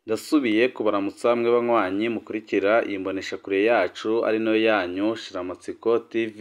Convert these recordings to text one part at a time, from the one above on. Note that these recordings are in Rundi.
Ndasubiye kubaramutsa mwe banywanyi mukurikira iyi mboneshakure yacu ari nayo yanyu Shiramatsiko TV.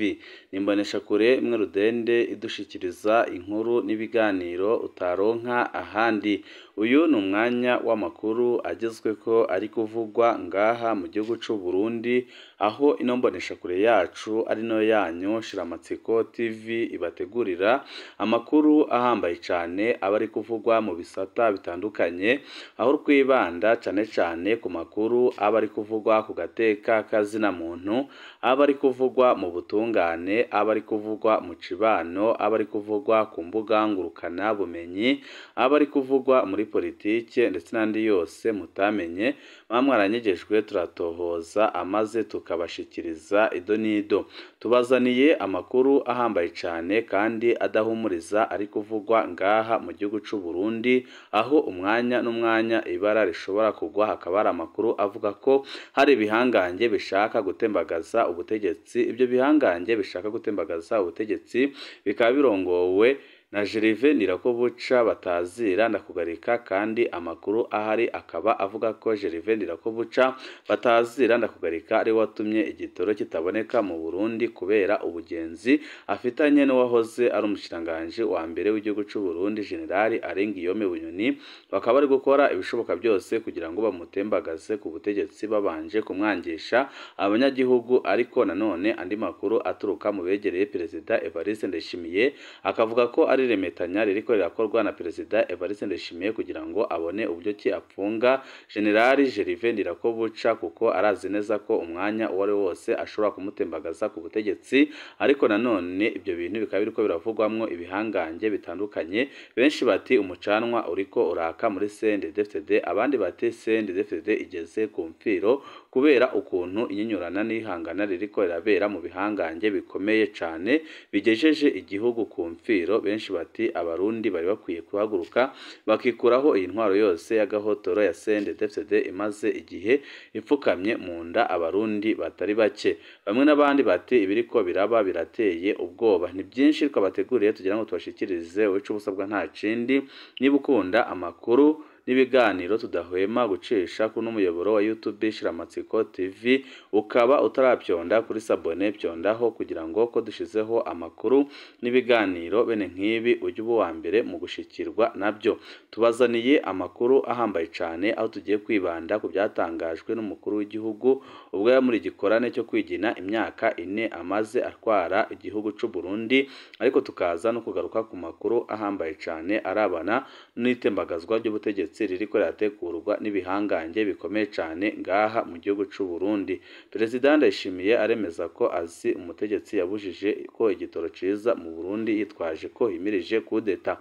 Ni imboneshakure imwe rudende idushikiriza inkuru n'ibiganiro utaronka ahandi. Uyu ni umwanya w'amakuru agezweko ari kuvugwa ngaha mu gihugu c'u Burundi, aho ino mboneshakure yacu ari nayo yanyu Shiramatsiko TV ibategurira amakuru ahambaye cane aba ari kuvugwa mu bisata bitandukanye, aho twibanda cane cane ku makuru aba ari kuvugwa ku gateka kazina muntu, aba ari kuvugwa mu butungane, aba ari kuvugwa mu cibano, aba ari kuvugwa ku mbuga ngurukana bumenyi, aba ari kuvugwa muri politike ndetse n'andi yose mutamenye, muba mwaranyegejwe turatohoza amaze tukabashikiriza ido n'ido. Tubazaniye amakuru ahambaye cane kandi adahumuriza ari kuvugwa ngaha mu gihugu c'u Burundi, aho umwanya n'umwanya ibara rishobora kugwa hakaba hari amakuru avuga ko hari ibihangange bishaka gutembagaza ubutegetsi. Ibyo bihangange bishaka gutembagaza ubutegetsi bikaba birongowe na Gervais Ndirakobuca batazira Ndakugarika, kandi amakuru ahari akaba avuga ko Gervais Ndirakobuca batazira Ndakugarika ari we watumye igitoro kitaboneka mu Burundi kubera ubugenzi afitanye n'uwahoze ari umushikiranganji wa mbere w'igihugu c'u Burundi General Alain Guillaume Bunyoni, bakaba bari gukora ibishoboka byose kugira ngo bamutembagaze ku butegetsi babanje kumwangisha abanyagihugu. Ariko nanone andi makuru aturuka mu begereye Perezida Evariste Ndayishimiye akavuga ko ari remetanya ririko rirakorwa na Perezida Evariste Ndayishimiye kugira ngo abone uburyo ki apfunga General Gervais Ndirakobuca, kuko arazi neza ko umwanya uwo ari wose ashobora kumutembagaza ku butegetsi. Ariko nanone ibyo bintu bikaba biriko biravugwamwo ibihangange bitandukanye, benshi bati umucanwa uriko uraka muri CNDD-FDD, abandi bati CNDD-FDD igeze ku mfiro kubera ukuntu inyinyurana n'ihangana ririko rirabera mu bihangange bikomeye cane bigejeje igihugu ku mfiro. Benshi bati abarundi bari bakwiye guhaguruka bakikuraho iyi ntwaro yose y'agahotoro ya CNDD-FDD imaze igihe ipfukamye mu nda abarundi batari bake. Bamwe n'abandi bati ibiriko biraba birateye ubwoba. Ni byinshi twabateguriye tugira ngo tubashikirize, uwica ubusabwa nta kindi. Niba ukunda amakuru n'ibiganiro tudahwema gucisha kuri n'umuyoboro wa YouTube Shiramatsiko TV, ukaba utarabyonda kuri sabone, byondaho kugira ngo ko dushizeho amakuru n'ibiganiro bene nk'ibi ujye uba uwa mbere mu gushikirwa nabyo. Tubazaniye amakuru ahambaye cane aho tugiye kwibanda ku byatangajwe n'umukuru w'igihugu ubwo yari muri gikorane cyo kwigina imyaka 4 amaze atwara igihugu c'u Burundi, ariko tukaza no kugaruka ku makuru ahambaye cane arabana n'itembagazwa ry'ubutegetsi ririko rirategurwa n'ibihangange bikomeye cane ngaha mu gihugu c'u Burundi. Perezida Ndayishimiye aremeza ko azi umutegetsi yabujije ko igitoro ciza mu Burundi yitwaje ko himirije kudeta.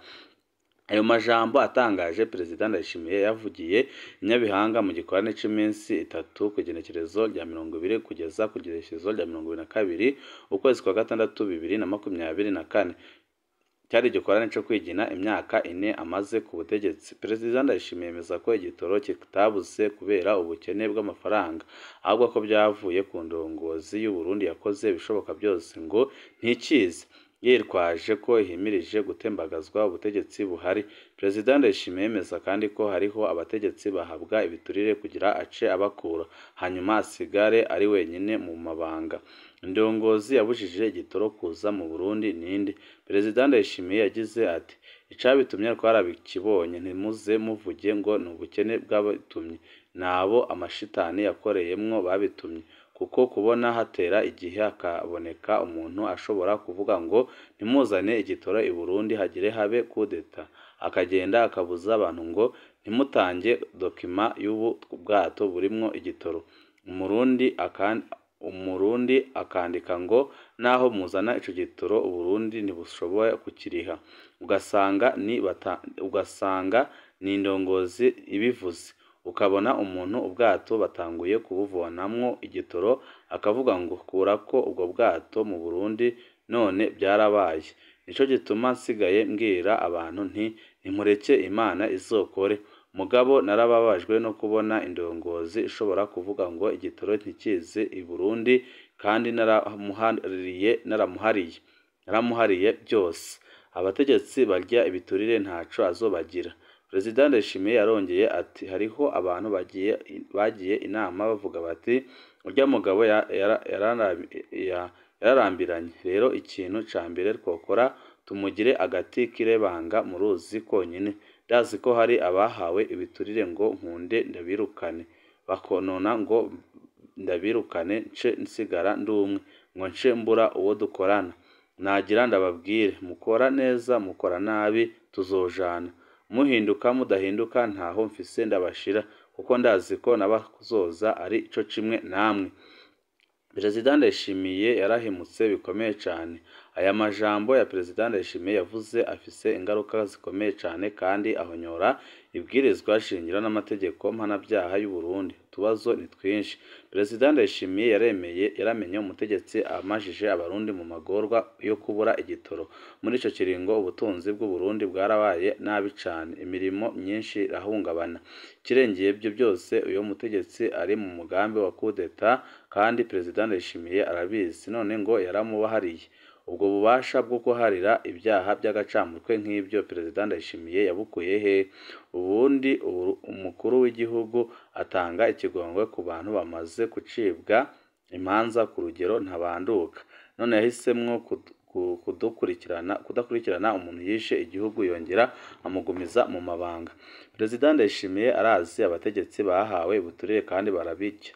Ayo majambo atangaje Perezida Ndayishimiye yavugiye i Nyabihanga mu gikorane c'iminsi 3 ku igenekerezo rya 20 kugeza ku igenekerezo rya 22 ukwezi kwa gatandatu 2024. Cyari igikorane cyo kwigina imyaka 4 amaze ku butegetsi. Perezida Ndayishimiye yemeza ko igitoro kitabuze kubera ubukene bw'amafaranga, ahubwo ko byavuye ku ndongozi y'u Burundi yakoze ibishoboka byose ngo ntikize, yitwaje ko ihimirije gutembagazwa ubutegetsi buhari. Perezida Ndayishimiye yemeza kandi ko hariho abategetsi bahabwa ibiturire kugira ace abakura, hanyuma asigare ari wenyine mu mabanga. Indongozi yabujije igitoro kuza mu Burundi ninde? Perezida Ndayishimiye yagize ati icabitumye twarabikibonye, ntimuze muvuge ngo ni ubukene bwabitumye, nabo amashitani yakoreyemwo babitumye, kuko kubona hatera igihe hakaboneka umuntu ashobora kuvuga ngo ntimuzane igitoro i Burundi hagire habe kudeta, akagenda akabuza abantu ngo ntimutange dokima y'ubu bwato burimwo igitoro. Umurundi akandika ngo naho muzana ico gitoro Uburundi ntibushoboye kukiriha, ugasanga ni indongozi ibivuze. Ukabona umuntu ubwato batanguye kubuvonamwo igitoro akavuga ngo kurako ubwo bwato mu Burundi, none byarabaye. Nico gituma nsigaye mbwira abantu nti nimureke Imana izokore. Mugabo narababajwe no kubona indongozi ishobora kuvuga ngo igitoro ntikize i Burundi kandi naramuhariye byose. Abategetsi barya ibiturire ntaco azobagira. Perezida Ndayishimiye yarongeye ati hariho abantu bagiye inama bavuga bati urya mugabo yararambiranye, rero ikintu ca mbere twokora tumugire agati k'irebanga mu ruzi konyine. Ndazi ko hari abahawe ibiturire ngo nkunde ndabirukane, bakonona ngo ndabirukane nce nsigara ndumwe, ngo nce mbura uwo dukorana. Nagira ndababwire, mukora neza mukora nabi tuzojana, muhinduka mudahinduka ntaho mfise ndabashira, kuko ndazi ko n'abazoza ari co kimwe namwe. Perezida Ndayishimiye yarahemutse bikomeye cane. Aya majambo ya Perezida Ndayishimiye yavuze afise ingaruka zikomeye cane kandi ahonyora ibwirizwa shingiro n'amategeko mpanavyaha y'u Burundi. Utubazo ni twinshi. Perezida Ndayishimiye yaramenye umutegetsi amajije abarundi mu magorwa yo kubura igitoro. Muri ico kiringo ubutunzi bw'u Burundi bwarabaye nabi cane, imirimo myinshi irahungabana. Ikirengeye ivyo byose, uyo mutegetsi ari mu mugambi wa coup d'etat kandi Perezida Ndayishimiye arabizi, none ngo yaramubahariye. Ubwo bubasha bwo guharira ibyaha by'agacamutwe nk'ibyo Perezida Ndayishimiye yabukuye he? Ubundi umukuru w'igihugu atanga ikigongwe ku bantu bamaze gucibwa imanza ku rugero ntabanduka, none yahisemwo kudakurikirana umuntu yishe igihugu yongera amugumiza mu mabanga. Perezida Ndayishimiye arazi abategetsi bahawe ubuturire kandi barabirya,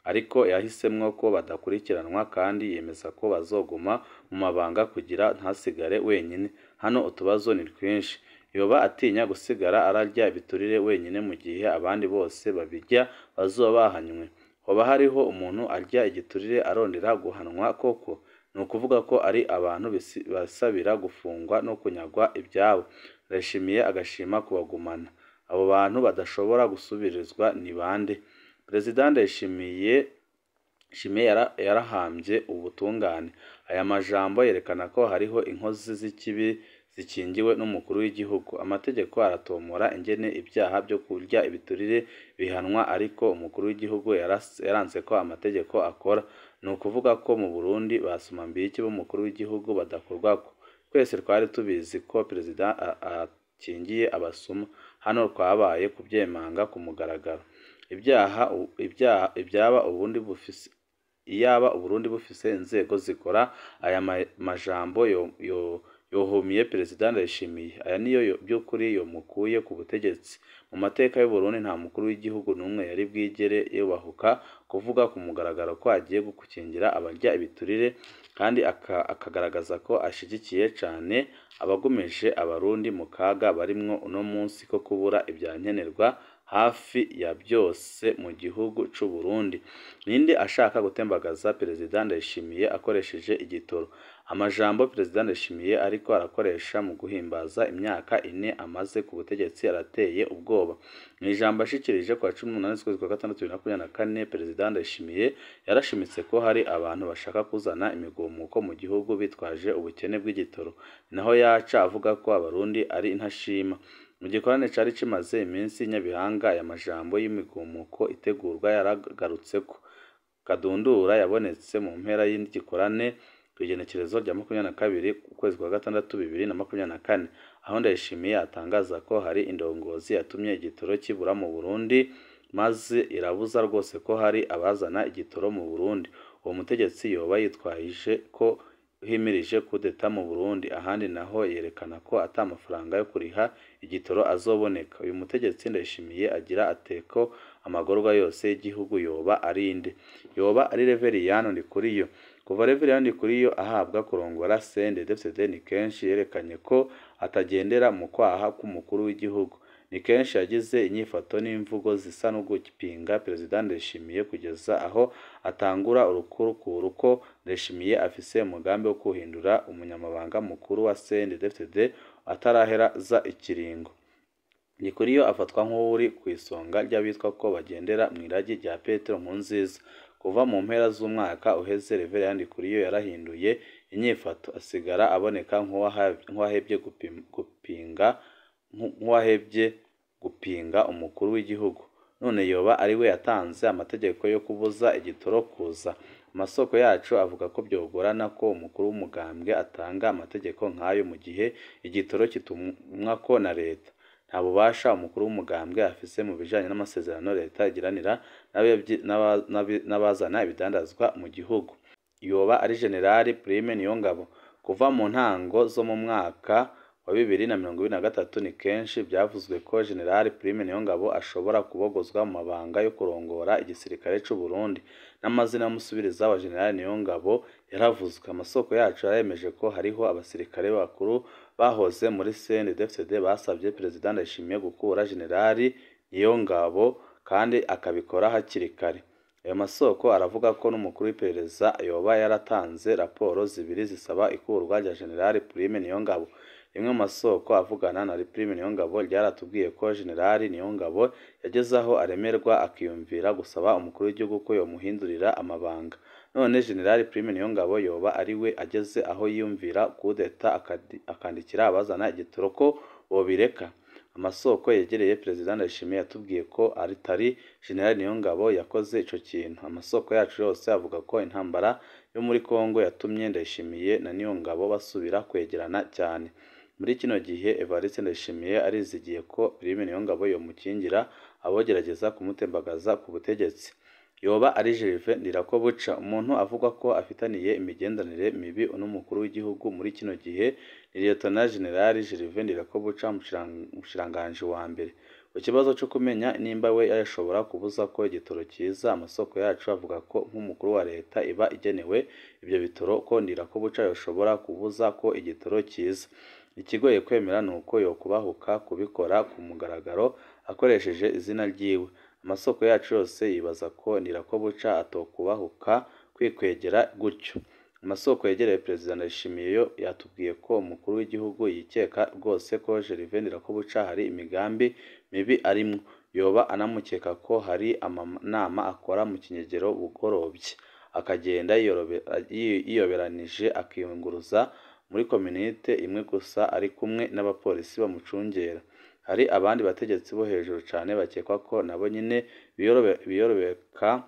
ariko yahisemwo ko badakurikiranwa kandi yemeza ko bazoguma mu mabanga kugira ntasigare wenyine. Hano utubazo ni twinshi. Yoba atinya gusigara ararya ibiturire wenyine mu gihe abandi bose babirya bazoba bahanywe? Hoba hariho umuntu arya igiturire arondera guhanwa koko? Ni ukuvuga ko ari abantu basabira gufungwa no kunyagwa ibyabo. Ndayishimiye agashima kubagumana. Abo bantu badashobora gusubirizwa ni bande? Perezida Ndayishimiye yarahambye ubutungane. Aya majambo yerekana ko hariho inkozi z'ikibi zikingiwe n'umukuru w'igihugu. Amategeko aratomora ingene ibyaha byo kurya ibiturire bihanwa, ariko umukuru w'igihugu yaranse ko amategeko akora. Ni ukuvuga ko mu Burundi ba somambike b'umukuru w'igihugu badakorwako. Twese twari tubizi ko perezida akingiye abasuma, hano twabaye kubyemanga ku mugaragaro. Iyaba Uburundi bufise inzego zikora, aya majambo yohumiye Perezida Ndayishimiye. Aya niyo by'ukuri yomukuye ku butegetsi. Mu mateka y'u Burundi nta mukuru w'igihugu n'umwe yari bwigere yubahuka kuvuga ku mugaragaro ko agiye gukingira abarya ibiturire, kandi akagaragaza ko ashigikiye cane abagumije abarundi mu kaga barimwo uno munsi ko kubura ivyankenerwa hafi ya byose mu gihugu c'u Burundi. Ninde ashaka gutembagaza Perezida Ndayishimiye akoresheje igitoro? Amajambo Perezida Ndayishimiye ariko arakoresha mu guhimbaza imyaka 4 amaze ku butegetsi arateye ubwoba. Mu ijambo ashikirije kwa 18 z'ukwezi kwa gatandatu 2024, Perezida Ndayishimiye yarashimitse ko hari abantu bashaka kuzana imigumuko mu gihugu bitwaje ubukene bw'igitoro. Naho yaca avuga ko abarundi ari intashima. Mu gikorane cari kimaze iminsi Nyabihanga, aya majambo y'imigumuko itegurwa yaragarutseko. Kadundura yabonetse mu mpera y'igikorane kw'igenekerezo rya 22 ukwezi kwa gatandatu 2024, aho Ndayishimiye atangaza ko hari indongozi yatumye igitoro kibura mu Burundi, maze irabuza rwose ko hari abazana igitoro mu Burundi. Uwo mutegetsi yoba yitwaje ko himirije kudeta mu Burundi, ahandi naho yerekana ko ata mafaranga yo kuriha igitoro azoboneka. Uyu mutegetsi Ndayishimiye agira ateko amagorwa yose y'igihugu yoba ari nde? Yoba ari Reveriyano Ndikuriyo. Kuva Reveriyano Ndikuriyo ahabwa kurongora CNDD-FDD, ni kenshi yerekanye ko atagendera mu kwaha k'umukuru w'igihugu. Ni kenshi yagize inyifato n'imvugo zisa no gupinga Perezida Ndayishimiye, kugeza aho atangura urukurukuru ko Ndayishimiye afise umugambi wo kuhindura umunyamabanga mukuru wa CNDD-FDD ataraheraza ikiringo. Ndikuriyo afatwa nk'uwuri ku isonga ry'abitwa ko bagendera mu iragi rya Petero Nkurunziza. Kuva mu mpera z'umwaka uheze, Reveriyano Ndikuriyo yarahinduye inyifato, asigara aboneka nk'uwahebye gupinga umukuru w'igihugu. None yoba ari we yatanze amategeko yo kubuza igitoro kuza? Amasoko yacu avuga ko byogorana ko umukuru w'umugambwe atanga amategeko nk'ayo mu gihe igitoro kitumwako na leta. Nta bubasha umukuru w'umugambwe afise mu bijanye n'amasezerano leta igiranira n'abazana ibidandazwa mu gihugu. Yoba ari Generali Prime Niyongabo. Kuva mu ntango zo mu mwaka wa 2023 ni kenshi byavuzwe ko Generali Prime Niyongabo ashobora kubogozwa mu mabanga yo kurongora igisirikare c'u Burundi. N'amazina y'umusubiriza wa Generali Niyongabo yaravuzwe. Amasoko yacu yaremeje ko hariho abasirikare bakuru bahoze muri CNDD-FDD basabye Perezida Ndayishimiye gukura Generali Niyongabo kandi akabikora hakiri kare. Ayo masoko aravuga ko n'umukuru w'iperereza yoba yaratanze raporo zibiri zisaba ikurwa rya Generali Prime Niyongabo. Rimwe mu masoko avugana na Prime Niyongabo ryaratubwiye ko Generali Niyongabo yageze aho aremerwa akiyumvira gusaba umukuru w'igihugu ko yomuhindurira amabanga. None Generali Prime Niyongabo yoba ari we ageze aho yiyumvira kudeta akandikira abazana igitoro ko bobireka. Amasoko yegereye Perezida Ndayishimiye yatubwiye ko atari Generali Niyongabo yakoze ico kintu. Amasoko yacu yose avuga ko intambara yo muri Kongo yatumye Ndayishimiye na Niyongabo basubira kwegerana cyane. Muri kino gihe Evariste Ndayishimiye arizigiye ko Prime Niyongabo yomukingira abogerageza kumutembagaza ku butegetsi. Yoba ari Gervais Ndirakobuca, umuntu avuga ko afitaniye imigenderanire mibi n'umukuru w'igihugu muri kino gihe ni Lieutenant General Gervais Ndirakobuca, umushikiranganji wa mbere. Ku kibazo cyo kumenya nimba we yashobora kubuza ko igitoro kiza, amasoko yacu avuga ko nk'umukuru wa leta iba igenewe ibyo bitoro ko Ndirakobuca yoshobora kubuza ko igitoro kiza. Ikigoye kwemera ni uko yokubahuka kubikora ku mugaragaro akoresheje izina ryiwe. Amasoko yacu yose yibaza ko Ndirakobuca atokubahuka kwikwegera gutyo. Amasoko yegereye Perezida Ndayishimiye yo yatubwiye ko umukuru w'igihugu yikeka rwose ko Gervais Ndirakobuca hari imigambi mibi arimwo. Yoba anamukeka ko hari amanama akora mu kinyegero bugorovye, akagenda yiyoberanije akiyunguruza muri kominite imwe gusa ari kumwe n'abapolisi bamucungera. Hari abandi bategetsi bo hejuru cane bakekwa ko nabo nyene biyorobeka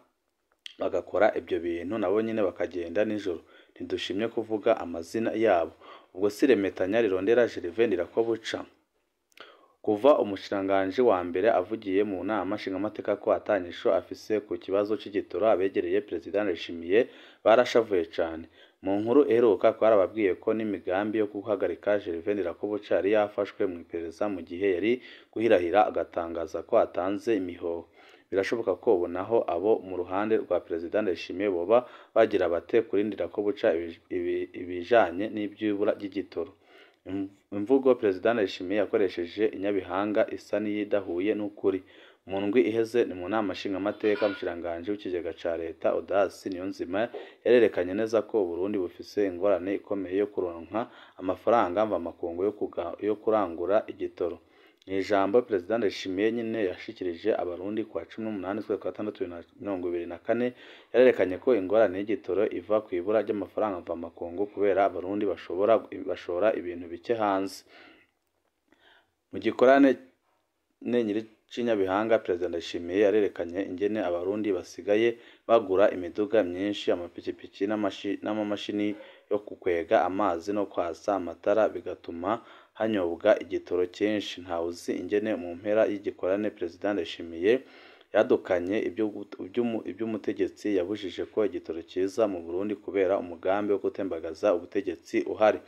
bagakora ibyo bintu, nabo nyene bakagenda nijoro. Ntidushimye kuvuga amazina yabo. Ubwo si Remetanya rirondera Gervais Ndirakobuca. Kuva umushikiranganji wa mbere avugiye mu nama nshingamateka ko atanyisho afise ku kibazo c'igitoro, abegereye Perezida Ndayishimiye barashavuye cane. Mu nkuru iheruka twarababwiye ko n'imigambi yo guhagarika Gervais Ndirakobuca yari yafashwe mu iperereza mu gihe yari guhirahira agatangaza ko atanze imihoho. Birashoboka ko ubu naho abo mu ruhande rwa Perezida Ndayishimiye boba bagira bate kuri Ndirakobuca ibijanye n'ivyibura ry'igitoro. Imvugo Perezida Ndayishimiye yakoresheje i Nyabihanga isa n'iyidahuye n'ukuri. Mu ndwi iheze ni mu nama nshingamateka, umushikiranganji w'ikigega ca leta Audace Niyonzima yarerekanye neza ko Uburundi bufise ingorane ikomeye yo kuronka amafaranga mvamakungu yo kurangura igitoro. Mw'ijambo Perezida Ndayishimiye nyene yashikirije abarundi kuwa 18 z'ukwa gatandatu 2024, yarerekanye ko ingorane y'igitoro iva kw'ibura ry'amafaranga mvamakungu kubera abarundi bashora ibintu bike hanze. Mu gikorane c'Inyabihanga, Perezida Ndayishimiye yarerekanye ingene abarundi basigaye bagura imiduga myinshi, amapikipiki n'amamashini yo gukwega amazi no kwatsa amatara, bigatuma hanyobwa igitoro cinshi. Ntawuzi ingene mu mpera y'igikorane Perezida Ndayishimiye yadukanye ivy'umutegetsi yabujije ko igitoro kiza mu Burundi kubera umugambi wo gutembagaza ubutegetsi uhari.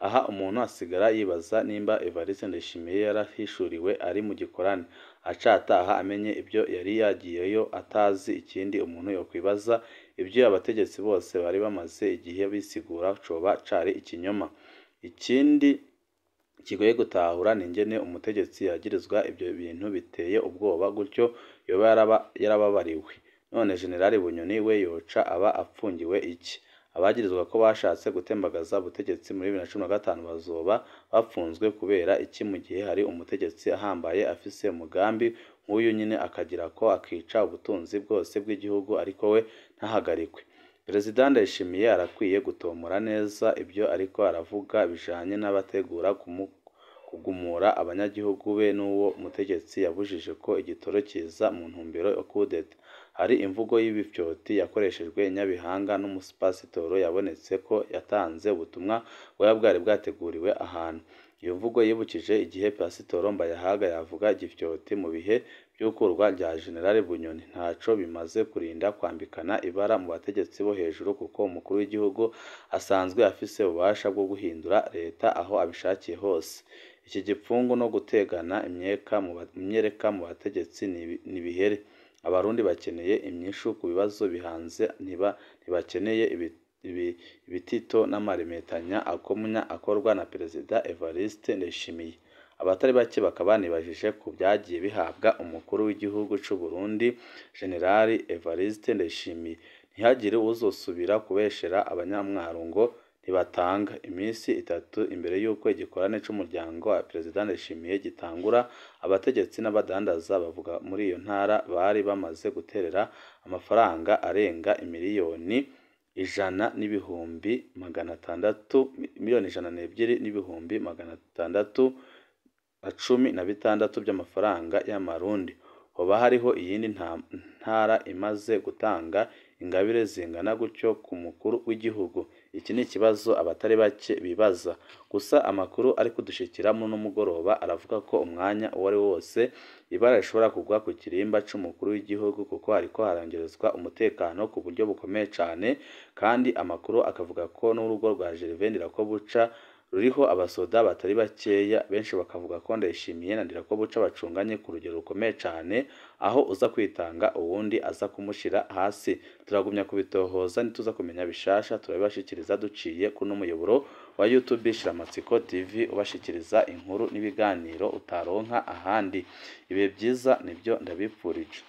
Aha umuntu asigara yibaza nimba Evariste Ndayishimiye yarahishuriwe ari mu gikorane, acataha amenye ibyo yari yagiyeyo atazi. Ikindi umuntu yokwibaza, ivyo abategetsi bose bari bamaze igihe bisigura coba cari ikinyoma. Ikindi kigoye gutahura ni ingene umutegetsi yagirizwa ivyo bintu biteye ubwoba gutyo yoba yarababariwe. None Generali Bunyoni we yoca aba apfungiwe iki? Abagirizwa ko bashatse gutembagaza ubutegetsi muri 2015 bazoba bapfunzwe kubera iki mu gihe hari umutegetsi ahambaye afise umugambi nk'uyu nyine akagira ko akica ubutunzi bwose bw'igihugu ariko we ntahagarikwe? Perezida Ndayishimiye arakwiye gutomora neza ibyo ariko aravuga bijanye n'abategura kugumura abanyagihugu be n'uwo mutegetsi yabujije ko igitoro kiza mu ntumbero ya kudeta. Hari imvugo y'ibifyoti yakoreshejwe i Nyabihanga n'umupasitoro yabonetse ko yatanze ubutumwa bwaba bwari bwateguriwe ahantu. Iyo mvugo yibukije igihe Pasitoro Mbayahaga yavuga igifyoti mu bihe by'ukurwa rya General Bunyoni. Ntaco bimaze kurinda kwambikana ibara mu bategetsi bo hejuru kuko umukuru w'igihugu asanzwe afise ububasha bwo guhindura leta aho abishakiye hose. Iki gipfungu no gutegana imyereka mu bategetsi nibihere. Abarundi bakeneye inyishu ku bibazo bihanze, ntibakeneye ibitito n'amaremetanya akomya akorwa na Perezida Evariste Ndayishimiye. Abatari bake bakaba banibajije ku byagiye bihabwa umukuru w'igihugu c'u Burundi General Evariste Ndayishimiye. Ntihagire uwuzosubira kubeshera abanyamwaro ngo ntibatanga. Iminsi itatu imbere y'uko igikorane c'umuryango wa Perezida Ndayishimiye gitangura, abategetsi n'abadandaza bavuga muri iyo ntara bari bamaze guterera amafaranga arenga imiliyoni 100 n'ibihumbi 600, miliyoni 102 n'ibihumbi 616 by'amafaranga y'amarundi. Hoba hariho iyindi ntara imaze gutanga ingabire zingana gutyo ku mukuru w'igihugu? Iki ni ikibazo abatari bake bibaza. Gusa amakuru ari kudushikira muri uno mugoroba aravuga ko umwanya uwo ari wo wose ibara rishobora kugwa ku kirimba c'umukuru w'igihugu, kuko hariko harongerezwa umutekano ku buryo bukomeye cane, kandi amakuru akavuga ko n'urugo rwa Gervais Ndirakobuca ruriho abasoda batari bakeya. Benshi bakavuga ko Ndayishimiye na Ndirakobuca bacunganye ku rugero rukomeye cane, aho uza kwitanga uwundi aza kumushira hasi. Turagumya kubitohoza, nituza kumenya bishasha turabibashikiriza duciye kuno muyoboro wa YouTube Shiramatsiko TV, ubashikiriza inkuru n'ibiganiro utaronka ahandi. Ibihe byiza nibyo ndabipfurije.